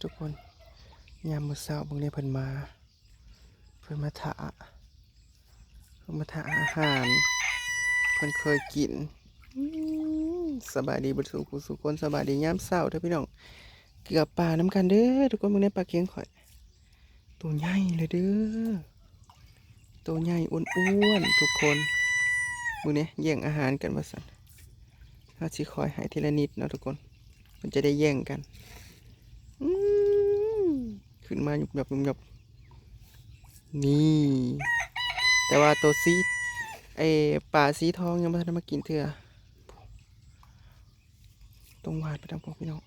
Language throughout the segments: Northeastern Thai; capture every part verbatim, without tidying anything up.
ทุกคน ยามมื้อเช้าเบิ่งแหน่เพิ่นมา เพิ่นมาถา เพิ่นมาถาอาหาร เพิ่นเคยกิน อืม สบายดีเบิดสู่ผู้สู่คน สบายดียามเช้าเด้อพี่น้อง เกือบปลานำกันเด้อทุกคน เบิ่งแหน่ปลาเข็งข้อย ตัวใหญ่เลยเด้อ ตัวใหญ่อ้วนๆทุกคน มื้อนี้แย่งอาหารกันว่าซั่น เฮาสิคอยให้ทีละนิดเนาะทุกคน มันจะได้แย่งกัน อืม ขึ้นมาหยุบหยับหยุบหยับ นี่ แต่ว่าตัวสี ไอ้ปลาสีทองยังบ่ทันได้มากินเทื่อ ต้องหว่านไปทางพวกพี่น้อง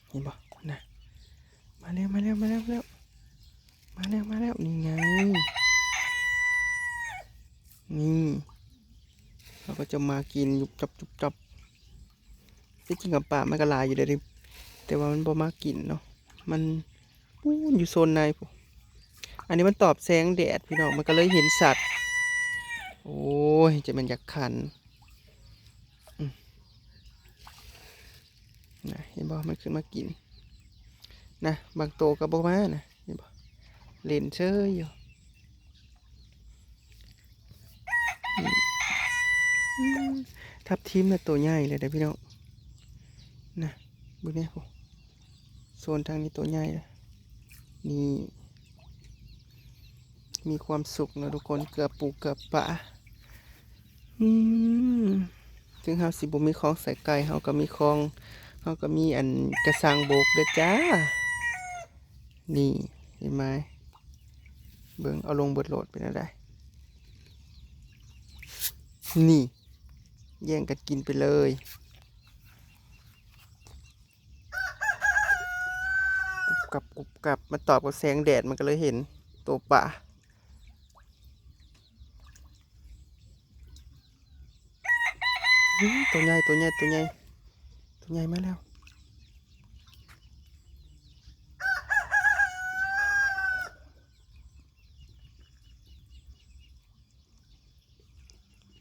เห็นบ่นะ มาแล้ว มาแล้ว มาแล้ว มาแล้ว มาแล้ว มาแล้ว นี่ไง นี่ เขาก็จะมากินยุบจับยุบจับ ที่จริงกับปลามันก็หลายอยู่เด้อ แต่ว่ามันบ่มากินเนาะ มัน ปู้นอยู่โซนในพุ้น อันนี้มันตอบแสงแดดพี่น้อง มันก็เลยเห็นชัด โอ้ย จะแม่นอยากคัน อืม นะ เห็นบ่ มันขึ้นมากิน นะ บางโตก็บ่มานะ เห็นบ่ เล่นเฉยอยู่ อืม อืม ทับทิมน่ะตัวใหญ่เลยเด้อพี่น้อง นะ เบิ่งแหน่พุ้น โซนทางนี้ตัวใหญ่เลย นี่ มีความสุขเนาะทุกคน เกือบปูเกือบปลา อืม ถึงเฮาสิบ่มีของใส่ไก่ เฮาก็มีของ เฮาก็มีอันกระชังบกเด้อจ้า นี่ เห็นไหม เบิ่ง เอาลงเบิดโลดเป็นอะไร นี่ แย่งกันกินไปเลย กรุบกรับ กรุบกรับ มาตอบกับแสงแดด มันก็เลยเห็นตัวปลา อื้อ ตัวใหญ่ ตัวใหญ่ ตัวใหญ่ ตัวใหญ่มาแล้ว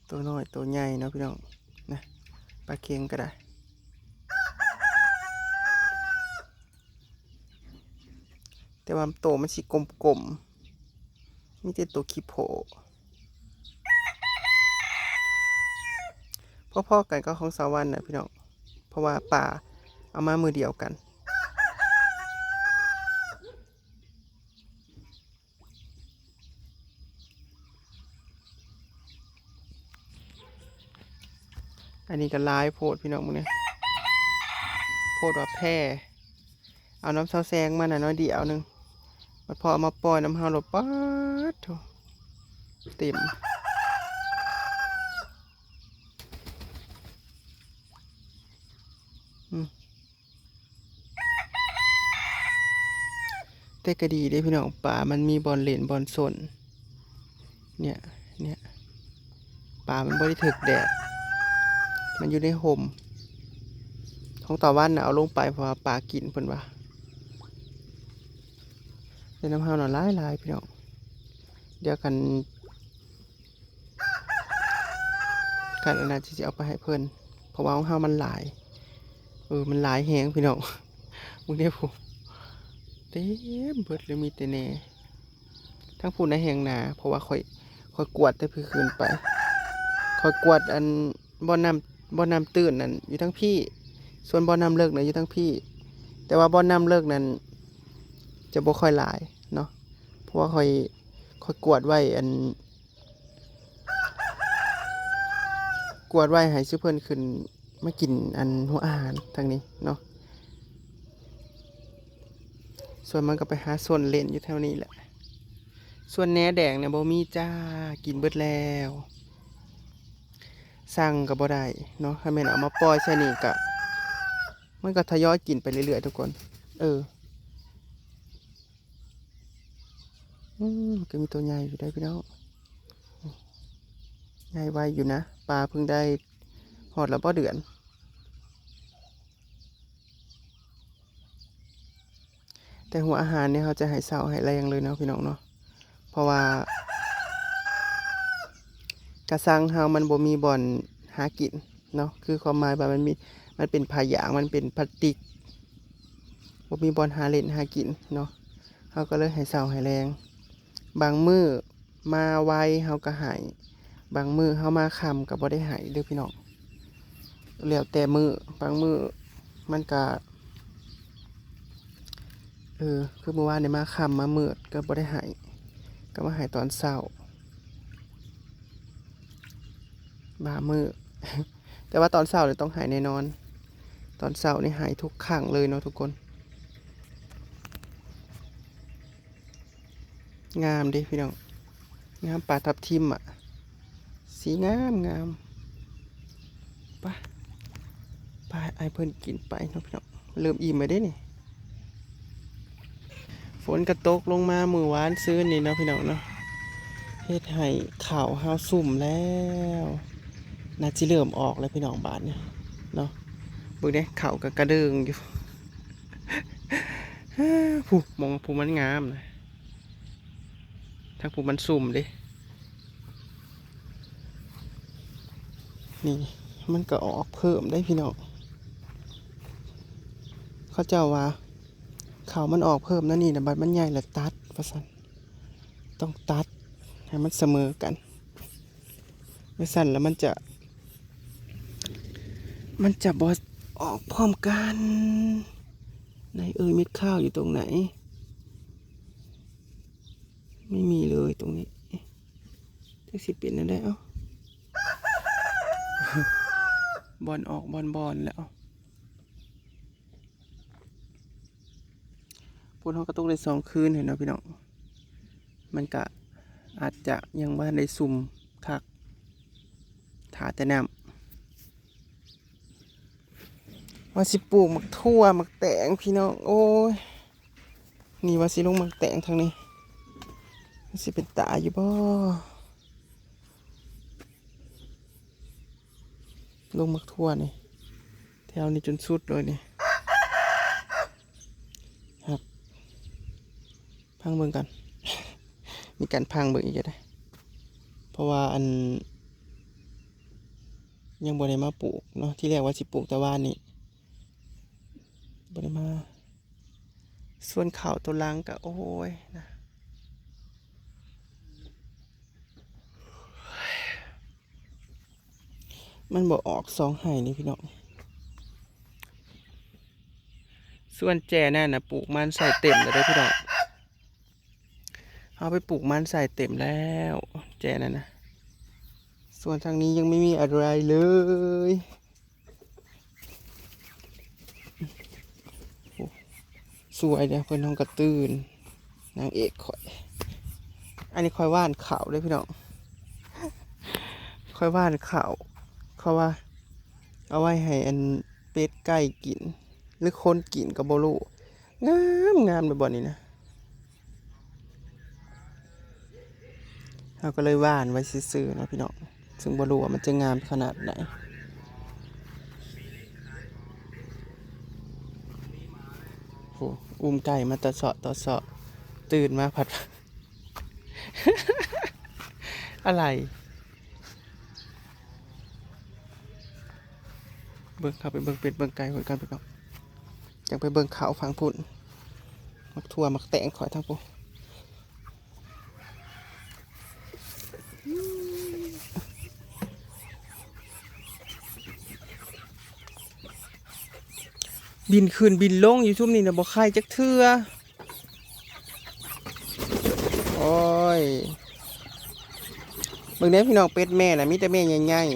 ตัวน้อย ตัวใหญ่เนาะพี่น้อง นะ ปลาเข็งก็ได้ แต่ว่าโตมันสิกลมๆ มีแต่โตขี้โผ พอๆกันกับของสาวรรค์น่ะพี่น้อง เพราะว่าปลาเอามามื้อเดียวกัน อันนี้ก็หลายโพดพี่น้องมื้อนี้ โพดว่าแพร่ เอานำสาวแสงมาน่ะน้อยเดียวหนึ่ง บัดพอเอามาปล่อยนำเฮาโลด ป๊าดโธ่ เต็ม อืม แต่ก็ดีเด้พี่น้อง ปลามันมีบ่อนเล่นบ่อนซน เนี่ย เนี่ย ปลามันบ่ได้ถืกแดด มันอยู่ในฮ่ม ของตาวันน่ะเอาลงไปเพราะว่าปลากินเพิ่นว่า แต่นำเฮาน่ะหลายๆ พี่น้อง เดี๋ยวคัน คันอันนั้นสิเอาไปให้เพิ่น เพราะว่าของเฮามันหลาย เออ มันหลายแฮงพี่น้อง มึงได้ผม เต็มเบิดเลย มีแต่แหน่ ทั้งพุ้นนะแฮงหนา เพราะว่าข้อย ข้อยกวาดแต่พื้นไป ข้อยกวาดอันบ่อน้ำ บ่อน้ำตื้นนั่นอยู่ทั้งพี้ ส่วนบ่อน้ำเลิกน่ะอยู่ทั้งพี้ แต่ว่าบ่อน้ำเลิกนั่นจะบ่ค่อยหลายเนาะ เพราะว่าข้อย ข้อยกวาดไว้อัน กวาดไว้ให้ซุเพิ่นขึ้นมากินอันหัวอาหารทางนี้เนาะ ส่วนมันก็ไปหาซนเล่นอยู่แถวนี้แหละ ส่วนแหนแดงเนี่ยบ่มีจ้า กินเบิดแล้ว สั่งก็บ่ได้เนาะ ถ้าแม่นเอามาปล่อยใส่นี่ก็ มันก็ทยอยกินไปเรื่อยๆ ทุกคน เออ อืม ก็มีตัวใหญ่อยู่ได้พี่น้อง ใหญ่ไวอยู่นะ ปลาเพิ่งได้ฮอดละบ่เดือน แต่หัวอาหารเนี่ยเขาจะให้เช้าให้แลงเลยเนาะพี่น้องเนาะ เพราะว่า กระชังเฮามันบ่มีบ่อนหากินเนาะ คือความหมายว่ามันมี มันเป็นผ้ายาง มันเป็นพลาสติก บ่มีบ่อนหาเล่นหากินเนาะ เฮาก็เลยให้เช้าให้แลง บางมื้อมาไวเฮาก็ให้ บางมื้อเฮามาค่ำก็บ่ได้ให้เด้อพี่น้อง แล้วแต่มื้อ บางมื้อมันก็ เออ คือมื้อวานนี่มาค่ำมามืดก็บ่ได้ให้ ก็มาให้ตอนเช้า บางมื้อ แต่ว่าตอนเช้านี่ต้องให้แน่นอน ตอนเช้านี่ให้ทุกครั้งเลยเนาะทุกคน งามเด้พี่น้อง งามปลาทับทิมอะ สีงามงาม ไป ไป ให้เพิ่นกินไปเนาะพี่น้อง เริ่มอิ่มแล้วเด้นี่ ฝนก็ตกลงมามื้อวานซืนนี่เนาะพี่น้องเนาะ เฮ็ดให้ข้าวเฮาซุ่มแล้ว น่าสิเริ่มออกแล้วพี่น้องบาดนี้เนาะ เบิ่งเด้ ข้าวก็กระเดิงอยู่ ผู้ มองผู้มันงามนะ ทางผู้มันซุ่มเด้ นี่ มันก็ออกเพิ่มได้พี่น้อง เขาเจ้าว่า ข้าวมันออกเพิ่มนั่นนี่นะ บัดมันใหญ่ละตัด ว่าซั่น ต้องตัดให้มันเสมอกัน ไม่ซั่นแล้วมันจะ มันจะบ่ออกพร้อมกัน ไหนเอ่ย เม็ดข้าวอยู่ตรงไหน ไม่มีเลยตรงนี้ จักสิเป็นแนวใด เอ้า บ่อนออกบ่อนบ่อนแล้ว ฝนเฮาก็ตกได้สองคืนหั้นเนาะพี่น้อง มันก็อาจจะยังบ่ทันได้ซุ่มคัก ถ้าแต่น้ำ ว่าสิปลูกหมากถั่วหมากแตงพี่น้อง โอ้ย นี่ว่าสิลงหมากแตงทางนี้ มันสิเป็นตาอยู่บ่ ลงหมากถั่วนี่ แถวนี้จนสุดเลยนี่ ครับ พังเบิ่งกัน มีการพังเบิ่งอีกแล้วเด้ เพราะว่าอัน ยังบ่ได้มาปลูกเนาะ ที่แรกว่าสิปลูกแต่วานนี้ บ่ได้มา ส่วนข้าวตัวหลังก็ โอ้ยนะ มันบ่ออกสองไฮ่นี่พี่น้อง ส่วนแจนั่นน่ะ ปลูกมันใส่เต็มแล้วเด้อพี่น้อง เอาไปปลูกมันใส่เต็มแล้ว แจนั่นนะ ส่วนทางนี้ยังไม่มีอะไรเลย โอ้ สวยเด้อ เพิ่นห้องกระตื่น นางเอกข่อย อันนี้ข่อยหว่านข้าวเด้อพี่น้อง ข่อยหว่านข้าว เขาว่า เอาไว้ให้อันเป็ดไก่กิน หรือคนกินก็บ่รู้ งามงามเลยบ่อนนี้นะ เราก็เลยหว่านไว้ซื่อๆเนาะพี่น้อง ซึ่งบ่รู้ว่ามันจะงามขนาดไหน โห อุ้มไก่มาตะเสาะตะเสาะ ตื่นมาผัด อะไร เบิ่ง เข้าไปเบิ่งเป็ดเบิ่งไก่ก่อนกันพี่น้อง จั่งไปเบิ่งข้าวฝั่งพุ้น หมากถั่วหมากแตงข่อยทางพุ้น บินขึ้นบินลงอยู่ซุมนี่นะ บ่ไข่จักเทื่อ โอ้ย เบิ่งเด้อพี่น้อง เป็ดแม่น่ะ มีแต่แม่ใหญ่ๆ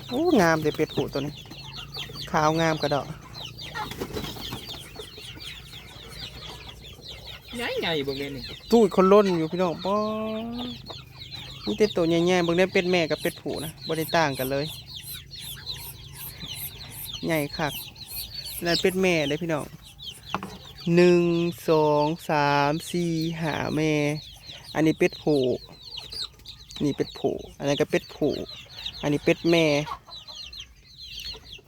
โอ้ งามเด้เป็ดผู้ตัวนี้ ขาวงามกระดอก ใหญ่ใหญ่เบิ่งเลยนี่ ตู้คนล้นอยู่พี่น้อง ป๊อด มีแต่ตัวใหญ่ๆ เบิ่งได้เป็ดแม่กับเป็ดผู้นะ บ่ได้ต่างกันเลย ใหญ่คัก นั่นเป็ดแม่เด้อพี่น้อง หนึ่ง สอง สาม สี่ ห้า แม่ อันนี้เป็ดผู้ นี่เป็ดผู้ อันนั้นก็เป็ดผู้ อันนี้เป็ดแม่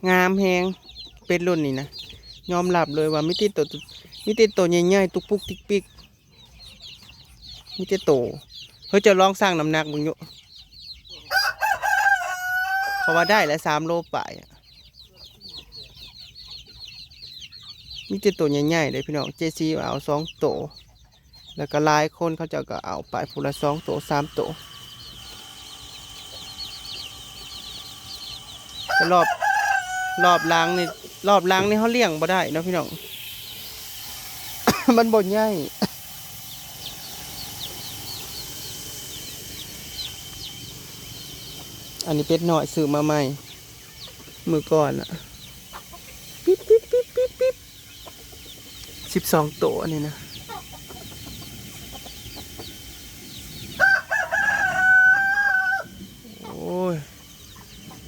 งามแฮง เป็ดรุ่นนี้นะ ยอมรับเลยว่ามีแต่ตัว มีแต่ตัวใหญ่ๆ ตุกปุกติกปิก มีแต่โต เฮ้ย เจ้าลองสั่งน้ำหนักมึงอยู่ เขาว่าได้แล้ว สามโลปลายอะ มีแต่ตัวใหญ่ๆเลยพี่น้อง เจซีเอาสองตัว แล้วก็หลายคนเขาเจ้าก็เอาไปผู้ละสองตัว สามตัว แต่รอบ รอบหลังนี่ รอบหลังนี่เขาเลี้ยงบ่ได้เนาะพี่น้อง มันบ่ใหญ่ อันนี้เป็ดน้อยซื้อมาใหม่ มื้อก่อนอะ ปิ๊บปิ๊บปิ๊บปิ๊บปิ๊บ สิบสองตัวนี่นะ โอ้ย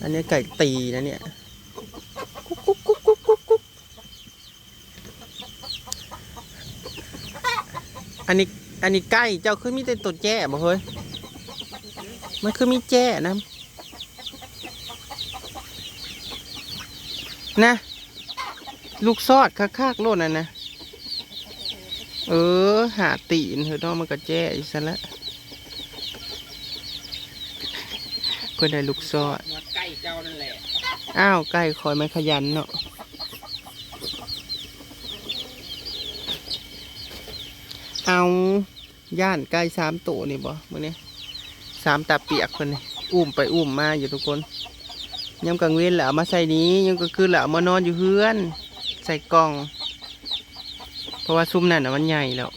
อันนี้ไก่ตีนะเนี่ย กุ๊กกุ๊กกุ๊กกุ๊กกุ๊กกุ๊ก อันนี้ อันนี้ไก่เจ้าคือมีแต่ตัวแจ้บ่เฮ้ย มันคือมีแจ้นะ นะ ลูกซอดคักๆโลดนั่นนะ เออ หาตีนเถอะเนาะ มันก็แจ้อีกซะละ เพิ่นได้ลูกซอด ไก่เจ้านั่นแหละ อ้าว ไก่คอยมันขยันเนาะ เอา ย่านไก่สามตัวนี่บ่มื้อนี้ สามตาเปียกเพิ่นนี่ อุ้มไปอุ้มมาอยู่ทุกคน ยามกลางเว็นแล้วเอามาใส่นี้ ยามกลางคืนแล้วเอามานอนอยู่เฮือน ใส่กล่อง เพราะว่าซุมนั่นน่ะมันใหญ่แล้ว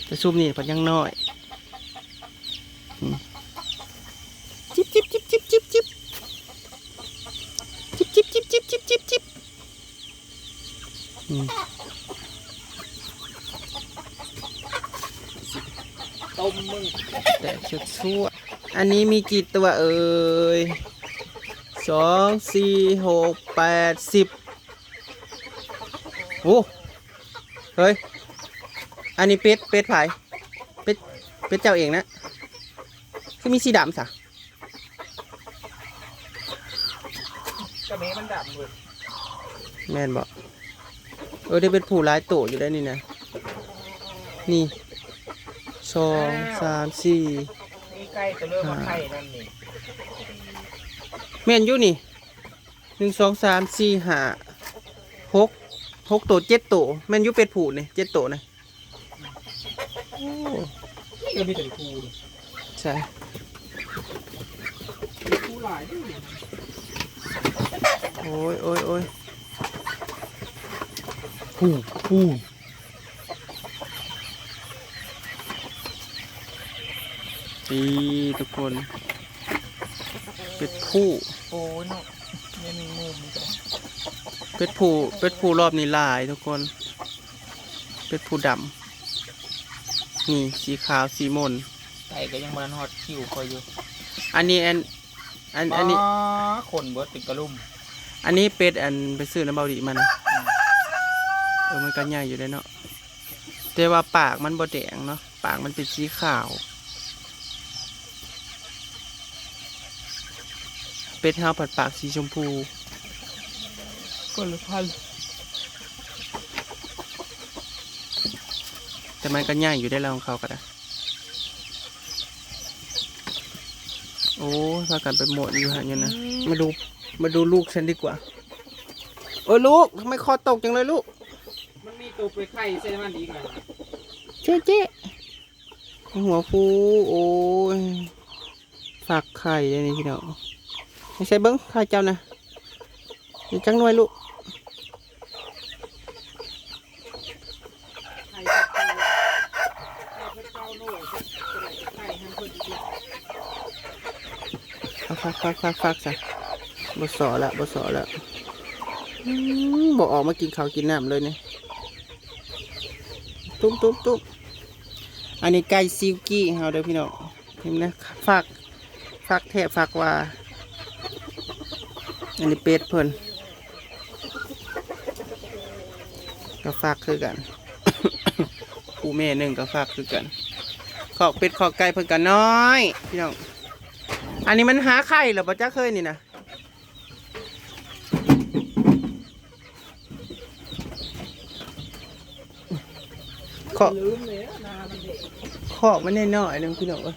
แต่ซุมนี่เพิ่นยังน้อย อืม จิบจิบจิบจิบจิบจิบ จิบจิบจิบจิบจิบจิบจิบ อืม ต้มมึง แต่ชุดชั่ว อันนี้มีกี่ตัวเอ่ย สอง สี่ หก แปด สิบ โอ้ เฮ้ย อันนี้เป็ด เป็ดไผ เป็ด เป็ดเจ้าเองนะ คือมีสีดำซะ กระเบมันดำเว้ย แม่นบ่ เออ ได้เป็นผู้หลายโตอยู่ได้นี่นะ นี่ สอง สาม สี่ มีไก่ตัวเลือกมาไข่นั่นนี่ แม่นอยู่นี่ หนึ่ง สอง สาม สี่ ห้า หก หกโต เจ็ดโต แม่นอยู่เป็ดผู้นี่ เจ็ดโตนะ โอ้ นี่ก็มีแต่ผู้นี่ ใช่ มีผู้หลายอยู่นี่ โอ้ย โอ้ย โอ้ย ผู้ ผู้ นี่ทุกคน เป็ดผู้ โอ้ยเนาะ เนี่ยมีมุมจ้ะ เป็ดผู้ เป็ดผู้รอบนี้หลายทุกคน เป็ดผู้ดำ นี่สีขาวสีม่น ไก่ก็ยังบ่ทันฮอดคิวคอยอยู่ อันนี้อัน อัน อันนี้ อ๋อ ขนเบิดเป็นกระลุ่ม อันนี้เป็ดอันไปซื้อน้ำเบาดีมานะ อืม เออ มันก็ใหญ่อยู่เด้เนาะ แต่ว่าปากมันบ่แดงเนาะ ปากมันเป็นสีขาว เป็ดเฮาผัดปากสีชมพู คนละพันธุ์ แต่มันก็ใหญ่อยู่ได้แล้วของเขาก็ได้ โอ้ย พากันไปหมดอยู่ฮะเนี่ยนะ อืม มาดู มาดูลูกฉันดีกว่า โอ้ยลูก ทำไมคอตกจังเลยลูก มันมีตัวไปไข่ใส่มันอีกแล้วนะ เจ๊เจ๊ หัวฟู โอ้ย ฟักไข่เลยนี่พี่น้อง ไม่ใช่เบิ้งไข่เจ้านะ มีจักหน่วยลูก เอาฟัก ฟัก ฟัก ฟักซะ บ่สอละ บ่สอละ อืม บ่ออกมากินข้าวกินน้ำเลยนี่ ตุ้ม ตุ้ม ตุ้ม อันนี้ไก่ซิลกี้เฮาเด้อพี่น้อง เห็นไหม ฟัก ฟักแท้ฟักว่า อันนี้เป็ดเพิ่น ก็ฟักคือกัน ผู้แม่หนึ่งก็ฟักคือกัน คอกเป็ดคอกไก่เพิ่นก็น้อย พี่น้อง อันนี้มันหาไข่เหรอบ่จ๊ะ เคยนี่นะ คอก คอกมันน้อยๆหนึ่งพี่น้องเอ้ย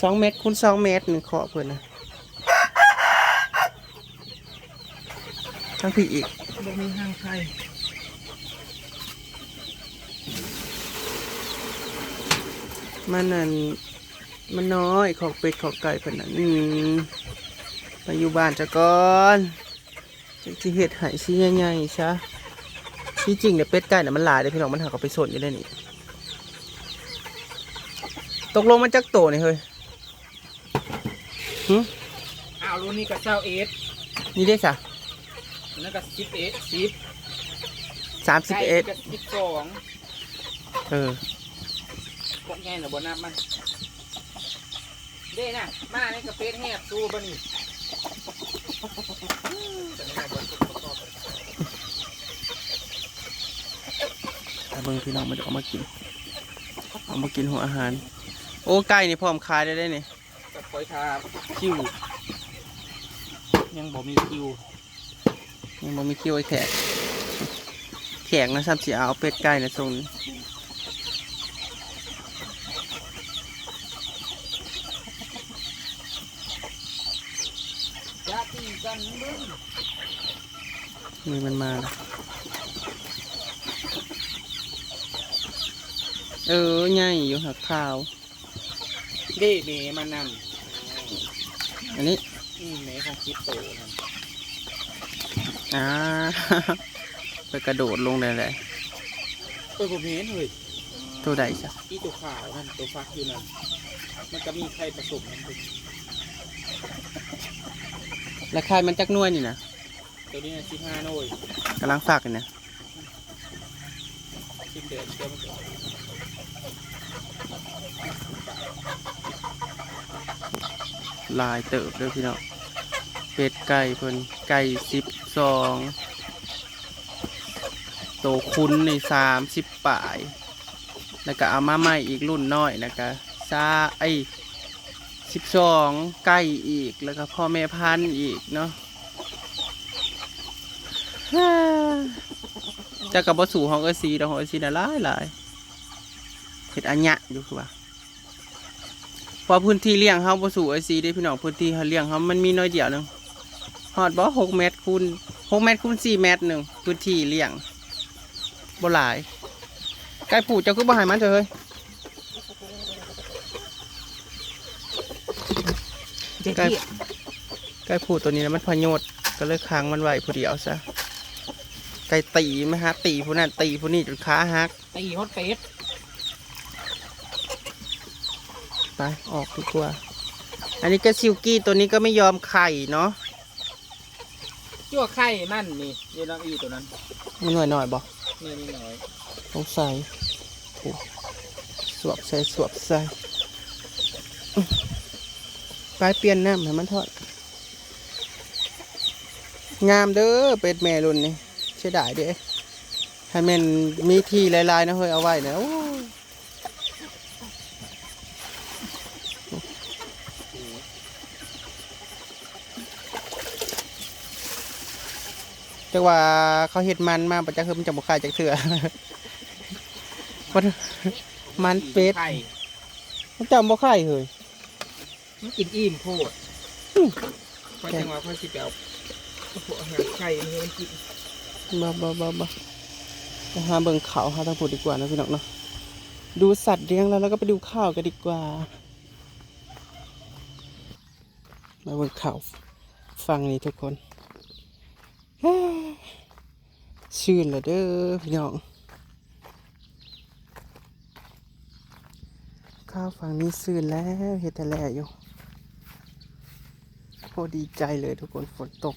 สองเมตรคูณสองเมตรหนึ่งคอกเพิ่นนะ ทั้งพี่อีก บ่มีหางไข่ มันนั่น มันน้อย ของเป็ดของไก่เพิ่นน่ะ อืม ไปอยู่บ้านซะก่อน จั่งสิเฮ็ดให้สิใหญ่ๆซะ ที่จริงเนี่ยเป็ดไก่น่ะมันหลายเด้อพี่น้อง มันหากเอาไปส่วนอยู่ได้นี่ ตกลงมันจักโตนี่เฮ้ย หึ อ้าว รุ่นนี้ก็ซาวเอ็ด นี่เด้ซะ อันนั้นก็สิบเอ็ด สิบ สามสิบเอ็ด ไก่ก็สิบสอง เออ พวกใหญ่น่ะบ่นับมัน เด้น่ะ มาในกระเป็ดแหบสู้บ่นี่ เอาเบิ่งพี่น้อง มันจะเอามากิน เอามากินหัวอาหาร โอ้ ไก่นี่พร้อมขายได้เลยนี่ กับคอยทาคิว ยังบ่มีคิว ยังบ่มีคิวไอ้แขก แขกนะซ้ำสิเอาเป็ดไก่นะส่ง อย่าตีกันมึง นี่มันมาแล้ว เออ ใหญ่อยู่หักขาว เด้แม่มันนั่น อันนี้ อืม แม่ของคลิปโตนั่น อ่า ไปกระโดดลงได้เลย เอ้ย บ่แม่นเฮ้ย ตัวใดซะ อีตัวขาวนั่น ตัวฟักอยู่นั่น มันก็มีไข่ผสมนั่นเอง แล้วไข่มันจักหน่วยนี่นะ ตัวนี้นะ สิบห้าหน่วย กำลังฟักอยู่นะ สิบเดือนเดียวมันก็ หลายเติบเด้อพี่น้อง เป็ดไก่เพิ่น ไก่สิบสอง โตคุณนี่สามสิบปลาย แล้วก็เอามาใหม่อีกรุ่นน้อย แล้วก็ซา ไอ้ สิบสอง ไก่อีก แล้วก็พ่อแม่พันธุ์อีกเนาะ จักก็บ่สู้ของเอ้ยซีดอก ของเอ้ยซีน่ะหลายหลาย เฮ็ดอันเนี้ยอยู่คือว่า เพราะพื้นที่เลี้ยงเฮาบ่สู้เอ้ยซีเด้พี่น้อง พื้นที่เฮาเลี้ยงเฮามันมีน้อยเดียวหนึ่ง ฮอดบ่ หกเมตรคูณ หกเมตรคูณสี่เมตรหนึ่ง พื้นที่เลี้ยง บ่หลาย ไก่ผูเจ้าคือบ่ให้มันเถอะเฮ้ย เด็ก ไก่ เหี้ย ไก่ผูตัวนี้นะมันพยศ ก็เลยขังมันไว้ผู้เดียวซะ ไก่ตีมาหาตีผู้นั้นตีผู้นี้จนขาหัก ตีฮอดเป็ด ไป ออกดีกว่า อันนี้ก็ซิลกี้ตัวนี้ก็ไม่ยอมไข่เนาะ จั่วไข่มันนี่ อยู่น้องอีตัวนั้น มันหน่วยหน่อยบ่ นี่นี่น้อย สงสัย โอ้ สวบใส่ สวบใส่ ไปเปลี่ยนน้ำให้มันทอด งามเด้อ เป็ดแม่รุ่นนี้ เสียดายเด้ ให้แม่นมีที่หลายๆนะเฮ้ย เอาไว้เนี่ย โอ้ จักว่าเขาเฮ็ดมันมาบ่จัก คือมันจั่งบ่ไข่จักเทื่อ มัน มันเป็ด ไข่ มันจั่งบ่ไข่เฮ้ย มันกินอิ่มโพด อืม ข้อยจั่งว่าข้อยสิไปเอาพวกอาหารไข่มาให้มันกิน บ่ บ่ บ่ บ่ ไปหาเบิ่งเขาหาทางพูดดีกว่านะพี่น้องเนาะ ดูสัตว์เลี้ยงแล้ว แล้วก็ไปดูข้าวกันดีกว่า มาเบิ่งข้าวฝั่งนี้ทุกคน ซื่นแล้วเด้อพี่น้อง ข้าวฝั่งนี้ซื่นแล้ว เฮ็ดแต่แลอยู่ โคตรดีใจเลยทุกคน ฝนตก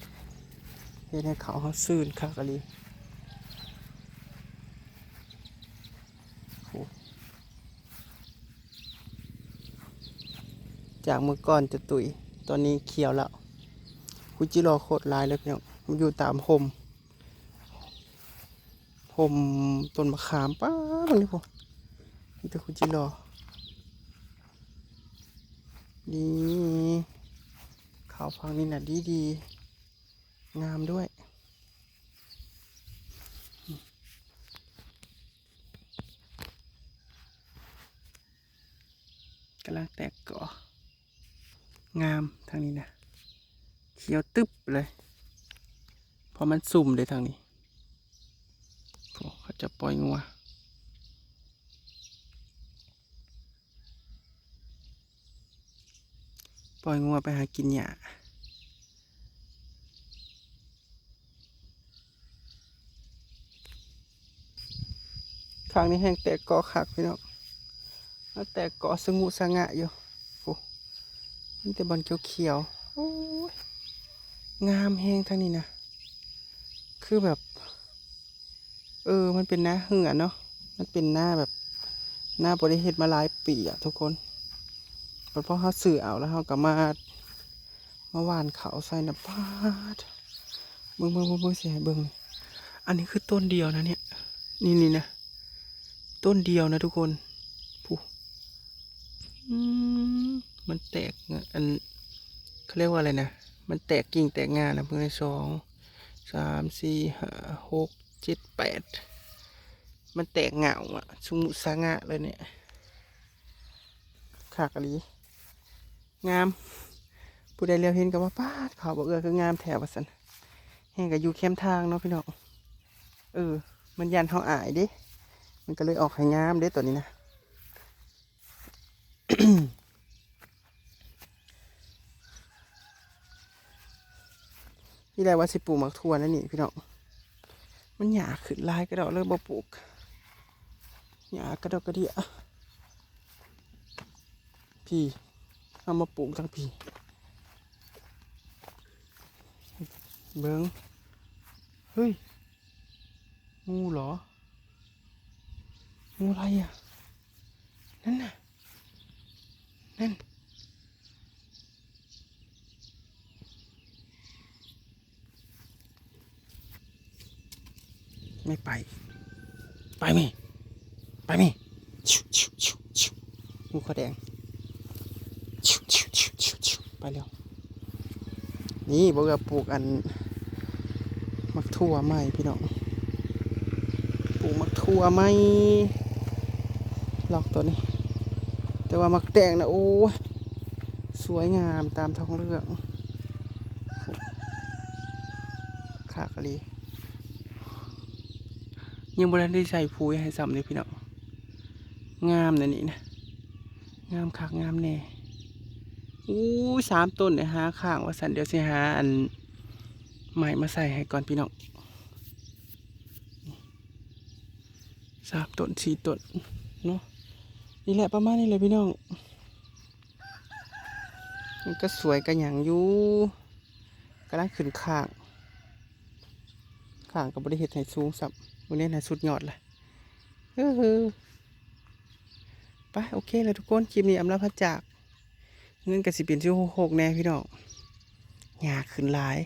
เฮ็ดให้เขาเฮาซื่นคักอีหลี โอ้ จากเมื่อก่อนจะตุย ตอนนี้เขียวแล้ว คุจิโร่โคตรหลายเลยพี่น้อง มันอยู่ตามฮ่ม ฮ่มต้นมะขาม ป๊าด เบิ่งนี่พุ้น มีแต่คุจิโร่ นี่ ข้าวฝั่งนี้น่ะดีดี งามด้วย กำลังแตกกอ งามทางนี้นะ เขียวตึ๊บเลย เพราะมันซุ่มเลยทางนี้ จะปล่อยงัว ปล่อยงัวไปหากินหญ้า ข้างนี้แฮงแตกกอคักพี่น้อง มาแตกกอสงุสงะอยู่ โอ้ มันแต่บอนเขียวๆ โอ้ย งามแฮงทางนี้นะ คือแบบ เออ มันเป็นนาเฮือนเนาะ มันเป็นนาแบบ นาบ่ได้เฮ็ดมาหลายปีอะทุกคน บัดพอเฮาซื้อเอาแล้วเฮาก็มา มาหว่านข้าวใส่นะ ป๊าด เบิ่ง เบิ่ง เบิ่ง เบิ่ง สิให้เบิ่ง อันนี้คือต้นเดียวนะเนี่ย นี่ นี่นะ ต้นเดียวนะทุกคน ผู้ อืม มันแตก อัน เขาเรียกว่าอะไรนะ มันแตกกิ่งแตกงานะ เบิ่งในสอง สาม สี่ ห้า หก เจ็ด แปด มันแตกเหงาอะ สงุสงะเลยเนี่ย คักอีหลี งาม ผู้ใดเหลียวเห็นก็ว่า "ป๊าด ข้าวบักเอื้อคืองามแท้" ว่าซั่น แฮงก็อยู่แคมทางเนาะพี่น้อง เออ มันย้านเฮาอายเด้ มันก็เลยออกให้งามเด้ตัวนี้นะ นี่แหละว่าสิปลูกหมากถั่วนั่นนี่พี่น้อง มันหญ้าขึ้นหลายกะดอกเลยบ่ปลูก หญ้ากะดอกกะเดี้ย พี้ เอามาปลูกทางพี้ เบิ่ง เฮ้ย งูเหรอ งูอะไรอะ นั่นน่ะ นั่น ไม่ไป ไปแม่ ไปแม่ ชิว ชิว ชิว ชิว งูขาวแดง ชิว ชิว ชิว ชิว ชิว ไปแล้ว นี่บ่าวเอื้อปลูกอัน หมากถั่วใหม่พี่น้อง ปลูกหมากถั่วใหม่ ล็อกตัวนี้ แต่ว่าหมากแตงนะ โอ้ย สวยงามตามท้องเรื่อง คักอีหลี ยังบ่ทันได้ใส่ปุ๋ยให้ซ้ำเลยพี่น้อง งามนะนี่นะ งามคักงามแน่ อู้ย สามต้นเนี่ย หาข้างว่าซั่น เดี๋ยวสิหาอันใหม่มาใส่ให้ก่อนพี่น้อง สามต้น สี่ต้นเนาะ นี่แหละ ประมาณนี้แหละพี่น้อง มันก็สวยกะหยังอยู่ กำลังขึ้นข้าง ข้างก็บ่ได้เฮ็ดให้สูงซ้ำ มื้อนี้นะสุดยอดละ เฮ้อ ไป โอเคแล้วทุกคน คลิปนี้อำลาพระจาก เงินก็สิเป็นสิบหกหกแน่พี่น้อง หญ้าขึ้นหลาย